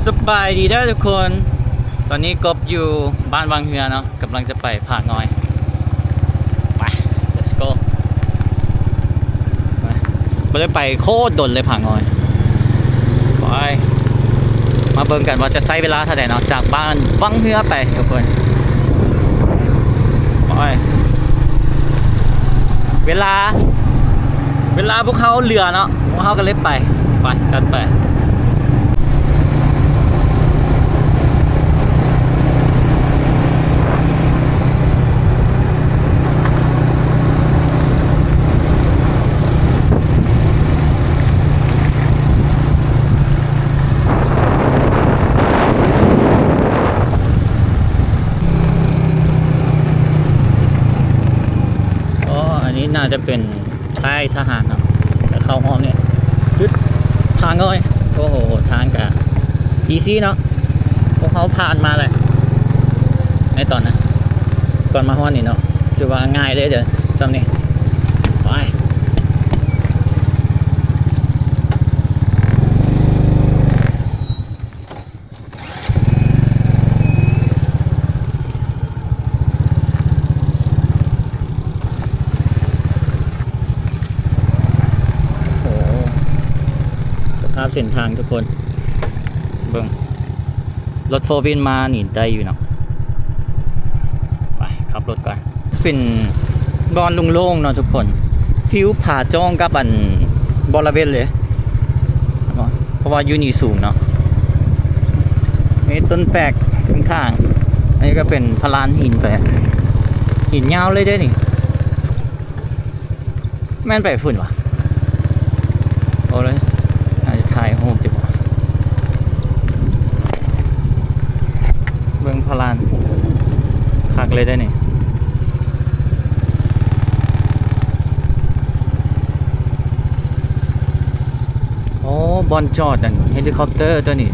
ສະບາຍດີເດີທຸກຄົນ, ຕອນນີ້ກົບຢູ່ບ້ານວັງເຮືອເນາະ, ກຳລັງຈະໄປຜາງ່ອຍ. ໄປ let's go. ໄປ ບໍ່ໄດ້ໄປໂຄດດົນເລີຍຜາງ່ອຍ. ໄປ ມາເບິ່ງກັນວ່າຈະໃຊ້ເວລາເທົ່າໃດເນາະ ຈາກບ້ານວັງເຮືອໄປທຸກຄົນ. ໄປ ເວລາ ເວລາພວກເຮົາເຫຼືອເນາະ ພວກເຮົາກໍເລີຍໄປ. ໄປ ຈັດໄປ. ອໍ ອັນນີ້ໜ້າຈະເປັນ ຄ້າຍທະຫານເນາະ ແລ້ວເຂົ້າຮອບນີ້ ຈຸດຜາງ່ອຍ. ໂອ້ໂຫ ທາງກະອີຊີເນາະ ພວກເຮົາຜ່ານມາແລ້ວໃນຕອນນັ້ນ ກ່ອນມາຮອດນີ້ເນາະ ຖືວ່າງ່າຍເລີຍເດີ ຊ່ຳນີ້. ໄປ ໂອ້ ສະພາບເສັ້ນທາງທຸກຄົນ ເບິ່ງ ລົດໂຟວີນມານີ້ໄດ້ຢູ່ເນາະ. ໄປ ຂັບລົດກ່ອນ. ເປັນບ່ອນໂລ່ງໆເນາະທຸກຄົນ ຟີວຜາຈ້ອງກັບອັນບໍລະເວັນເລີຍ ເພາະວ່າຢູ່ນີ້ສູງເນາະ. ມີຕົ້ນແປກຂ້າງໆ ອັນນີ້ກໍເປັນພະລານຫີນໄປ ຫີນຍາວເລີຍເດ້ນີ້. ແມ່ນໄປພຸ້ນຫວາ? ໂອ້ ແລ້ວອາດຈະຖ່າຍຮູບຕິ ເບິ່ງພະລານ ຄັກເລີຍເດ້ນີ້. ໂອ້ ບ່ອນຈອດອັນເຮລິຄອບເຕີຕົວນີ້.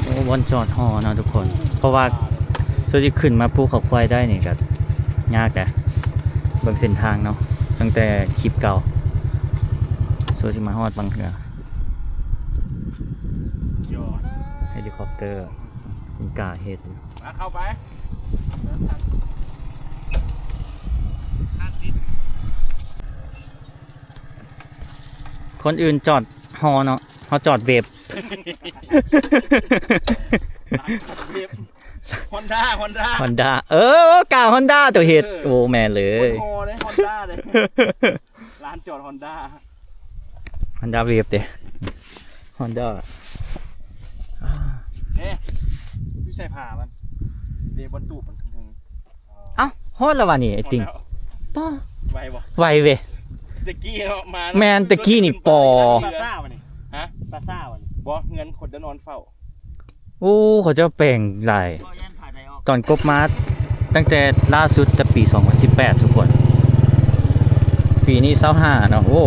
ໂອ້ ບ່ອນຈອດຫໍເນາະທຸກຄົນ ເພາະວ່າສ່ວນຊິຂຶ້ນມາພູເຂົາຄວາຍໄດ້ນີ້ກໍຍາກແຫຼະ. ເບິ່ງເສັ້ນທາງເນາະ ຕັ້ງແຕ່ຄລິບເກົ່າ ສ່ວນຊິມາຮອດວັງເຮືອ. ຍອດ ເຮລິຄອບເຕີ ມີກາເຮັດຢູ່ ມາເຂົ້າໄປ. ຄົນອື່ນຈອດຫໍເນາະ ເຮົາຈອດເວບ. ເວບ ຮອນດ້າ ຮອນດ້າ ຮອນດ້າ ເອີ ກາຮອນດ້າຕົວເຮັດ. ເອີ ໂອ້ ແມ່ນເລີຍ ຄົນຫໍເດ້ ຮອນດ້າເດ້. ລານຈອດຮອນດ້າ ຮອນດ້າເວບເດ້ ຮອນດ້າ. ເອ ຢູ່ໃສ່ຜ້າມັນເດ້ ບ່ອນຕູບມັນເທິງໆ. ເອົ້າ ຮອດແລ້ວຫວານີ້ ໄອ້ຕິ່ງ. ຮອດແລ້ວ ປ້າ ໄວບໍ່? ໄວເວີຍ ແຕ່ກີ້ເນາະ ມາເນາະ ແມ່ນ ແຕ່ກີ້ນີ້ປໍ ປາຊາຫວານີ້? ຮະ? ປາຊາຫວານີ້? ບໍ່ ເຮືອນຄົນຈະນອນເຝົ້າ. ໂອ້ ເຂົາເຈົ້າແປງຫຼາຍ. ຕອນກົບມາຕັ້ງແຕ່ລ່າສຸດແຕ່ປີສອງພັນສິບແປດ ທຸກຄົນ ປີນີ້ຊາວຫ້າເນາະ. ໂອ້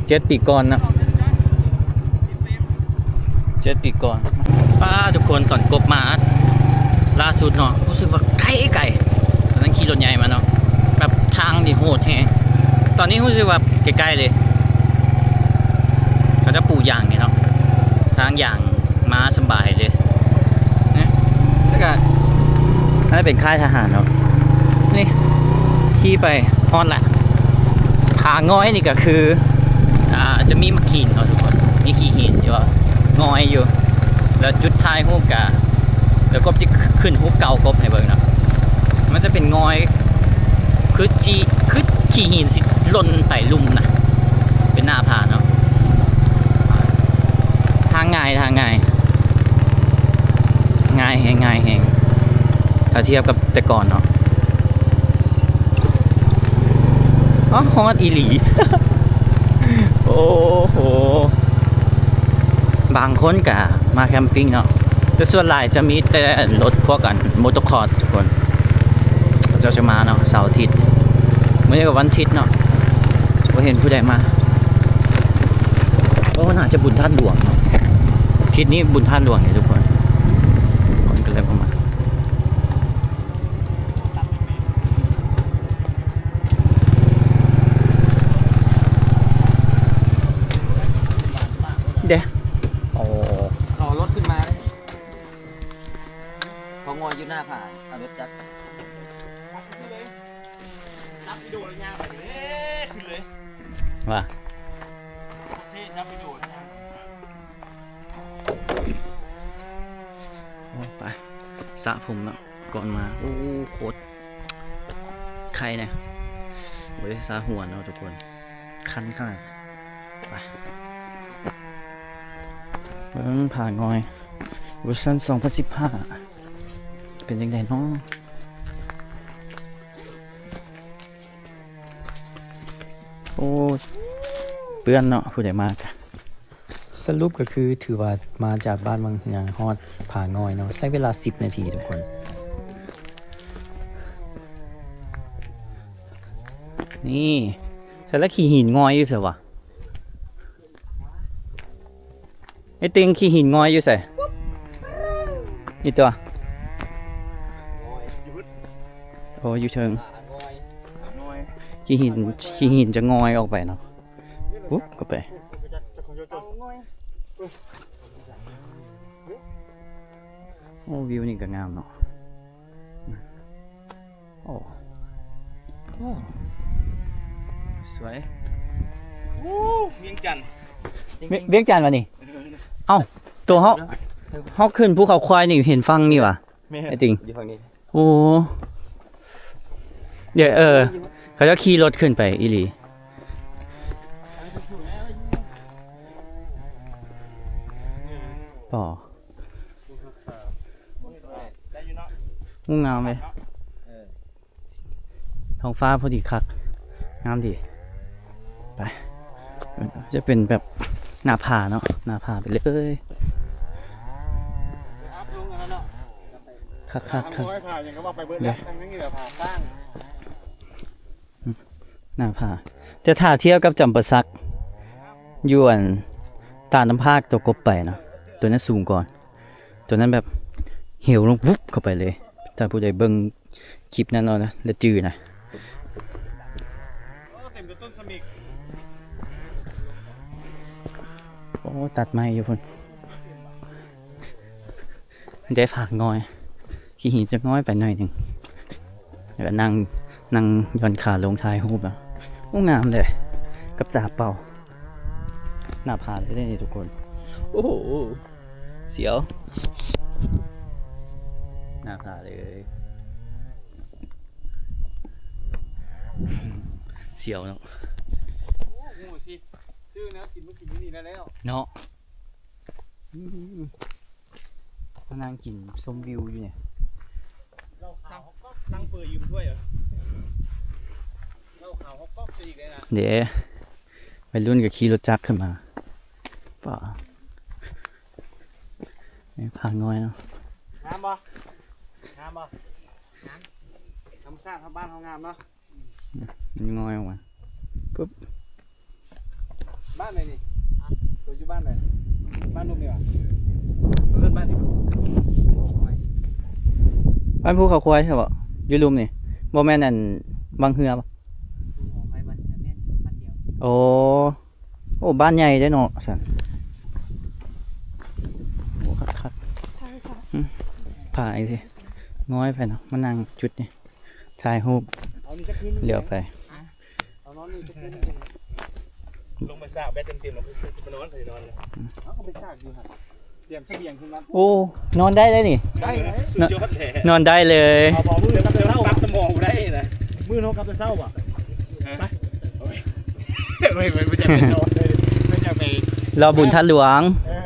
ເຈັດປີກ່ອນເນາະ ເຈັດປີກ່ອນ. ປ້າ ທຸກຄົນ ຕອນກົບມາລ່າສຸດເນາະ ຮູ້ສຶກວ່າໄກໆ ຕອນນັ້ນຂີ່ລົດໃຫຍ່ມາເນາະ ແບບທາງນີ້ໂຫດແຮງ. ຕອນນີ້ຮູ້ສຶກວ່າໃກ້ໆເລີຍ ເຂົາເຈົ້າປູຢາງນີ້ເນາະ ທາງຢາງມາສະບາຍເລີຍນະ. ແລ້ວກະ ອັນນັ້ນເປັນຄ້າຍທະຫານເນາະ ນີ້ຂີ່ໄປຮອດລະ. ຜາງ່ອຍນີ້ກະຄື ອ່າ ຈະມີໝາກຫີນເນາະທຸກຄົນ ມີຂີ້ຫີນຢູ່ ງ່ອຍຢູ່. ແລ້ວຈຸດຖ່າຍຮູບກະ ດຽວກົບຊິຂຶ້ນຮູບເກົ່າກົບໃຫ້ເບິ່ງເນາະ. ມັນຈະເປັນງ່ອຍ ຄືຊິ ຄືຂີ້ຫີນຊິຫຼົ່ນໄປລຸ່ມນະ ເປັນໜ້າຜາເນາະ. ທາງງ່າຍ ທາງງ່າຍ ງ່າຍແຮງ ງ່າຍແຮງ ຖ້າທຽບກັບແຕ່ກ່ອນເນາະ. ອ້າວ ຮອດອີ່ຫຼີ. ໂອ້ໂຫ ບາງຄົນກະມາແຄມປິງເນາະ ແຕ່ສ່ວນຫຼາຍຈະມີແຕ່ລົດພວກອັນໂມໂຕຄອດທຸກຄົນ ເຂົາເຈົ້າຈະມາເນາະ ເສົາອາທິດ. ມື້ນີ້ກໍວັນທິດເນາະ ບໍ່ເຫັນຜູ້ໃດມາ. ໂອ້ ໜ້າຈະບຸນທາດຫຼວງເນາະ ທິດນີ້ບຸນທາດຫຼວງເດທຸກຄົນ ຄົນກໍເລີຍບໍ່ມາ. ໂອ້ ເຂົາເອົາລົດຂຶ້ນມາ ເຂົາງອຍຢູ່ໜ້າຜາ ເອົາລົດຈັກ ຈັບວິດີໂອແລ້ວຍ່າງໄປເລີຍ ຂຶ້ນເລີຍ ວ່າ ເທ່ ຈັບວິດີໂອແລ້ວຍ່າງ ໂອ້ ໄປ ສະຜົມເນາະ ກ່ອນມາ ໂອ້ ໂຄດໄຄນະ ບໍ່ໄດ້ສະຫົວເນາະທຸກຄົນ ຄັນຂະໜາດ ໄປ ເບິ່ງຜາງອຍເວີຊັນສອງພັນສິບຫ້າ ເປັນຈັ່ງໃດເນາະ ໂອ້ ເປື້ອນເນາະ ຜູ້ໃດມາກະ ສະຫຼຸບກໍຄືຖືວ່າມາຈາກບ້ານວັງເຮືອງຮອດຜາງອຍເນາະ ໃຊ້ເວລາສິບນາທີທຸກຄົນ ນີ້ ແຕ່ລະຂີ້ຫີນງອຍຢູ່ໃສວະ? ໄອ້ຕິງ ຂີ້ຫີນງອຍຢູ່ໃສ? ນີ້ຕົວະ ໂອ້ ຢູ່ເທິງ ຂີ້ຫີນ ຂີ້ຫີນຈະງອຍອອກໄປເນາະ ປຸບເຂົ້າໄປ ໂອ້ ວິວນີ້ກໍງາມເນາະ ໂອ້ ໂອ້ ສວຍ ໂອ້ ວຽງຈັນ ວຽງ ວຽງຈັນວະນີ້ ເອີ ເອົ້າ ໂຕເຮົາ ເຮົາຂຶ້ນພູເຂົາຄວາຍນີ້ເຫັນຝັ່ງນີ້ຫວາ? ແມ່ນ ໄອ້ຕິງ ຢູ່ຝັ່ງນີ້ ໂອ້ ດຽວ ເອີ ເຂົາເຈົ້າຂີ່ລົດຂຶ້ນໄປອີ່ຫຼີ ປໍ ງາມເລີຍ ເອີ ທ້ອງຟ້າພໍດີຄັກ ງາມດີ ໄປ ຈະເປັນແບບໜ້າຜາເນາະ ໜ້າຜາໄປເລີຍ ຄັກໆໆ ທາງຮ້ອຍຜາຫຍັງກໍວ່າໄປເບິດແລ້ວ ທາງນີ້ແຫຼະຜາສ້າງ ໜ້າຜາ ແຕ່ຖ້າທຽບກັບຈຳປາສັກ ຢູ່ອັນ ຕາດນ້ຳພາກຕົວກົບໄປເນາະ ຕົວນັ້ນສູງກ່ອນ ຕົວນັ້ນແບບເຫວລົງວຸບເຂົ້າໄປເລີຍ ຖ້າຜູ້ໃດເບິ່ງຄລິບນັ້ນແລ້ວນະ ແລ້ວຈື່ນະ ໂອ້ ເຕັມແຕ່ຕົ້ນສະໝິກ ໂອ້ ຕັດໄມ້ຢູ່ພຸ້ນ. ໄດ້ພັກໜ້ອຍ ຂີ້ຫີນຈະງອຍໄປໜ້ອຍໜຶ່ງ ແລ້ວກໍນັ່ງ ນັ່ງຢ່ອນຂາລົງຖ່າຍຮູບເນາະ. ໂອ້ ງາມເດ້ ກັບຕາເປົ່າ ໜ້າຜາເລີຍເດ້ນີ້ທຸກຄົນ. ໂອ້ໂຫ ສຽວ ໜ້າຜາເລີຍ ສຽວເນາະ. ໂອ້ໂຫ ຊິຊື້ແນວກິນມາກິນຢູ່ນີ້ແລ້ວເນາະ. ອືມ ມານັ່ງກິນຊົມວິວຢູ່ນີ້ ເຫຼົ້າຂາວຮອກກັອກ ສັ່ງເຝີຢືມຖ້ວຍເອີ ເຫຼົ້າຂາວຮອກກັອກຊະອີກເດ້ນະ. ເດ້ ໄວລຸ້ນກໍຂີ່ລົດຈັກຂຶ້ນມາ ປ້າ ນີ້ຜານ້ອຍເນາະ. ງາມບໍ່? ງາມບໍ່? ງາມ ທຳມະຊາດທາງບ້ານເຮົາງາມເນາະ. ມັນງອຍອອກມາ ປຶບ ບ້ານໃດນີ້? ໂຕຢູ່ບ້ານໃດ? ບ້ານລຸ່ມນີ້ຫວາ? ເອີ້ນບ້ານນີ້ ບ້ານພູເຂົາຄວາຍໃຊ່ບໍ່? ຢູ່ລຸ່ມນີ້ ບໍ່ແມ່ນອັນວັງເຮືອບໍ່? ໂອ້ ໂອ້ ບ້ານໃຫຍ່ເດ້ເນາະ ຊັ້ນ ໂອ້ ຄັກໆ ອືມ ຜາຈັ່ງຊີ້ ງອຍໄປເນາະ ມານັ່ງຈຸດນີ້ ຖ່າຍຮູບ ເຫຼືອໄປ ເອົານອນນີ້ຈັກຄືນໜຶ່ງ ລົງໄປຊາກແບັດເຕັມໆ ແລ້ວຄືຊິໄປນອນ ໄປນອນ ເຮົາກໍໄປຊາກຢູ່ຫັ້ນ ຕຽມສະບຽງຂຶ້ນມາ. ໂອ້ ນອນໄດ້ເລີຍນີ້ ໄດ້ເລີຍ ສຸດຍອດແຫຼະ ນອນໄດ້ເລີຍ. ເອົາບໍ່ ມື້ກັບເຊົ້າ ປັບສະໝອງບໍ່ໄດ້ນະ ມື້ເຮົາກັບເຊົ້າບໍ່? ໄປ ໂອ້ຍ ໂອ້ຍ ມັນຢາກໄປນອນເລີຍ ມັນຢາກໄປ ລໍບຸນທາດຫຼວງ ເອີ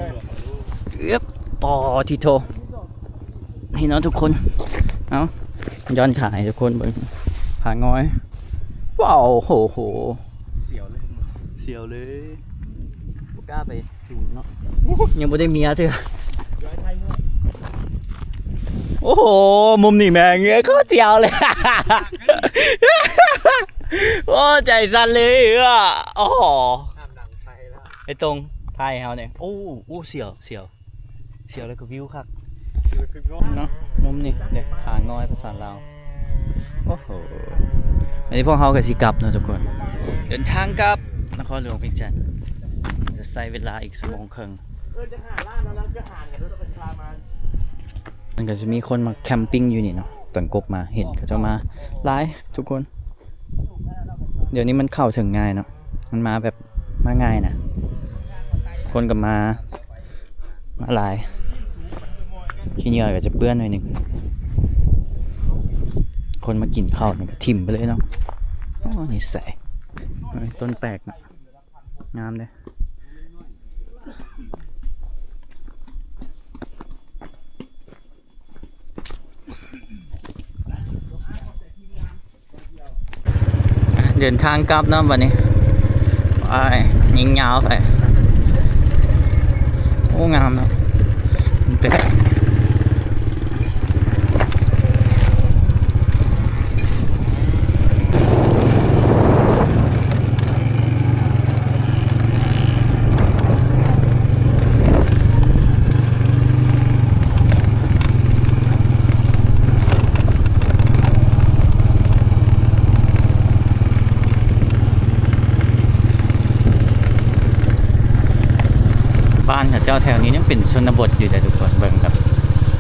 ເອີບ ປໍ ຕິໂທ ນີ້ເນາະທຸກຄົນ ເອົາ ຍ້ອນຂາໃຫ້ທຸກຄົນເບິ່ງ ຜາງອຍ ວ້າວ ໂຫ ໂຫ ສຽວເລີຍ ສຽວເລີຍ ບໍ່ກ້າໄປສູງເນາະ ຍັງບໍ່ໄດ້ເມຍເທື່ອ. ໂອ້ໂຫ ມຸມນີ້ແມ່ງໂຄດສຽວເລີຍ ໂອ້ ໃຈສັ່ນເລີຍ ໂອ້ໂຫ ໄອ້ຕົງ ຖ່າຍໃຫ້ເຮົາແດ່ ໂອ້ ໂອ້ ສຽວ ສຽວ ສຽວແລ້ວກໍວິວຄັກເນາະ ມຸມນີ້ເດ້ ຜາງອຍພາສາລາວ. ໂອ້ໂຫ ອັນນີ້ພວກເຮົາກໍຊິກັບເນາະທຸກຄົນ ເດີນທາງກັບນະຄອນຫຼວງວຽງຈັນ ຈະໃຊ້ເວລາອີກຊົ່ວໂມງເຄິ່ງ. ມັນກໍຈະມີຄົນມາແຄມປິງຢູ່ນີ້ເນາະ. ຕອນກົບມາເຫັນເຂົາເຈົ້າມາຫຼາຍທຸກຄົນ. ດຽວນີ້ມັນເຂົ້າເຖິງງ່າຍເນາະ, ມັນມາແບບ ມາງ່າຍນະ, ຄົນກໍມາ ມາຫຼາຍ. ຂີ້ເຫຍື້ອກໍຈະເປື້ອນໜ້ອຍໜຶ່ງ, ຄົນມາກິນເຂົ້ານີ້ກໍຖິ້ມໄປເລີຍເນາະ. ໂອ້ ນິໄສ ຕົ້ນແປກນະ ງາມເດ້. ອ່ະ ເດີນທາງກັບເນາະບັດນີ້, ໄປ ຍິງຍາວໄປ. ໂອ້ ງາມເນາະ ແປກ. ບ້ານເຂົາເຈົ້າແຖວນີ້ຍັງເປັນຊົນນະບົດຢູ່ເດ້ທຸກຄົນ. ເບິ່ງແບບ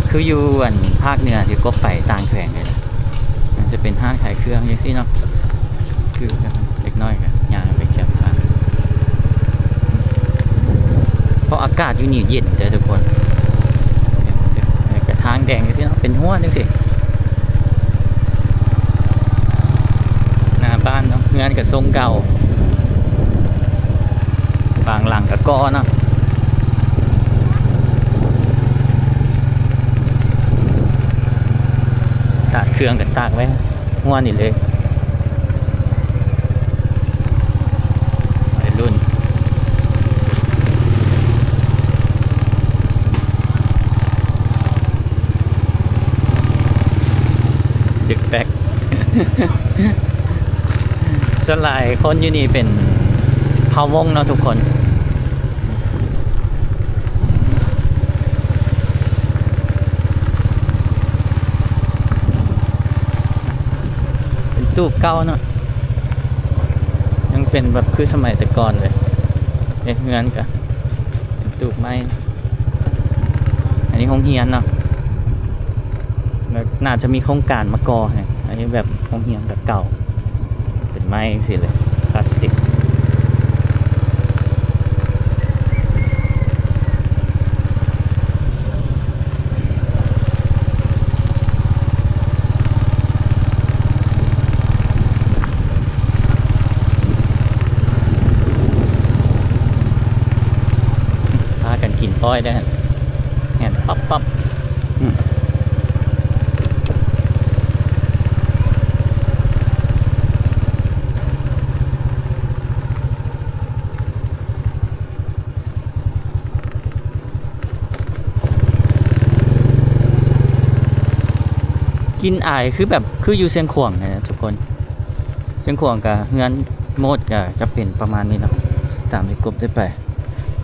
ຄືຢູ່ອັນພາກເໜືອທີ່ກົບໄປຕ່າງແຂວງເດ້. ມັນຈະເປັນຮ້ານຂາຍເຄື່ອງຈັ່ງຊີ້ເນາະ, ຄືເດັກນ້ອຍກໍຍ່າງໄປຈຳທາງ ເພາະອາກາດຢູ່ນີ້ເຢັນເດ້ທຸກຄົນ. ແລ້ວກໍທາງແດງຈັ່ງຊີ້ເນາະ, ເປັນຮົ້ວຈັ່ງຊີ້. ໜ້າບ້ານເນາະ, ເຮືອນກໍຊົງເກົ່າ, ບາງຫຼັງກໍກໍ່ເນາະ. ຕາກເຄື່ອງກໍຕາກໄວ້ ຫົວນີ້ເລີຍ ໄວລຸ້ນ ດຶກແປັກ. ສ່ວນຫຼາຍຄົນຢູ່ນີ້ເປັນເຜົ່າມົ້ງເນາະທຸກຄົນ. ເປັນຕູບເກົ່າເນາະ, ຍັງເປັນແບບຄືສະໄໝແຕ່ກ່ອນເລີຍ. ເຮັດເຮືອນກະເປັນຕູບໄມ້. ອັນນີ້ໂຮງຮຽນເນາະ, ແລ້ວໜ້າຈະມີໂຄງການມາກໍ່ໃຫ້. ອັນນີ້ແບບໂຮງຮຽນແບບເກົ່າ ເປັນໄມ້ຈັ່ງຊີ້ເລີຍ ພລາສຕິກ. ພາກັນກິນອ້ອຍເດີ້ ແໜ້ນປັບໆ. ອືມ ກິ່ນອາຍຄືແບບ ຄືຢູ່ຊຽງຂວາງນະທຸກຄົນ. ຊຽງຂວາງກະເຮືອນໂມດກະຈະເປັນປະມານນີ້ເນາະ ຕາມທີ່ກົບໄດ້ໄປ.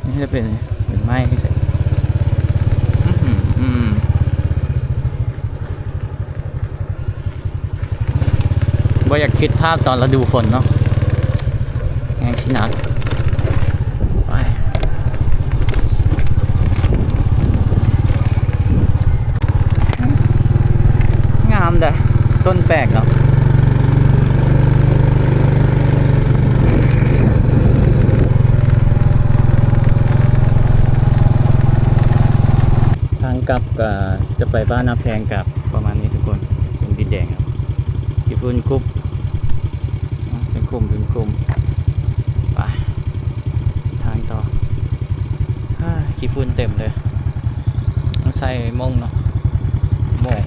ນີ້ຈະເປັນ ເປັນໄມ້ຈັ່ງຊີ້. ອືມ ບໍ່ຢາກຄິດພາບຕອນລະດູຝົນເນາະ ແຮງຊິໜັກ. ໄປ ງາມເດ້ ຕົ້ນແປກເນາະ. ທາງກັບກະຈະໄປບ້ານນາແພງ ກະປະມານນີ້ທຸກຄົນ. ເປັນດິນແດງ ຂີ້ຝຸ່ນກຸບ ເປັນຂຸມ ເປັນຂຸມ. ໄປ ທາງຕໍ່. ອາ ຂີ້ຝຸ່ນເຕັມເລີຍ. ໃສ່ໂມ່ງເນາະ ໂມ່ງ